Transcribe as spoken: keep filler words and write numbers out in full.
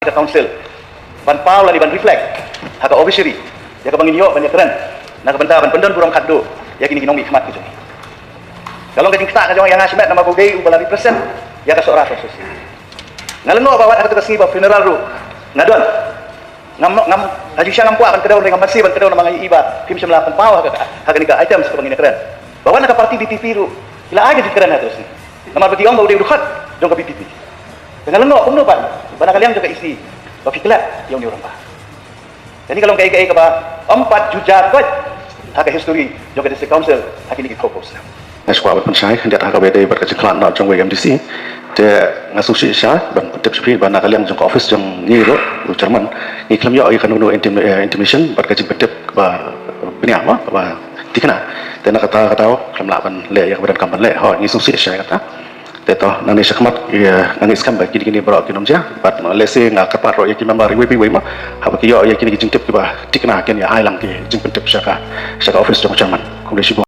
ka council ban paw lane ban reflect ha ka obituary ïa kaba ngin ïoh ban ïakren na ka bynta ban pyndon burom khatduh ïa kine ki nongmihkhmat ki jong ngi. Ka long ka jingktah ka jong ïa nga shimet namar ba u dei uba la represent ïa ka Sohra Association. Nga lyngngoh ba wat ha kata ka sngi ba funeral ruh nga don. Ngam ngam ha jingshisha ngam kwah ban kdew, ngam banse ban kdew namar nga ïohi ba phim shym la pynpaw ha ka, ha kane ka items kaba ngin ïakren. Ba wat na ka party B P P ruh ki la ai ka jingkren ha kata ka sngi. Namar ba ki ong ba u dei u dkhot jong ka B P P. Te nga lyngngoh kumno ban, ba na ka liang jong ka E C ba phi klet ïa une u rangbah. Kane ka long kaei kaei kaba ym pat ju jia koit ha ka history jong ka District Council ha kine ki khaw phew snem. Nga sngewbha ban pynshai khyndiat ha kaba ïadei bad ka jingkhlad noh jong u M D C. Te nga sngewsih shai ban pyntip sha phi ba na ka liang jong ka office jong ngi ruh, u chairman, ngi khlem ïoh ïa kano kano intim-, eh, intimation bad ka jingpyntip kaba bniah mo, kaba thikna. Te na kata kata khlem lah ban leh ïa kaba donkam ban leh. Hooid, ngi sngewsih shai kata. Te to, nangne shakhmat, ïa, nga ngeit skhem ba kine kine baroh kin ym jia, bad, uh, lehse nga kyrpad ruh ïa ki member iwei pa iwei mo, haba ki ïoh ïa kine ki jingtip kiba thikna kin ïa ai lang ki jingpyntip sha ka, sha ka office jong u chairman. Khublei shibun.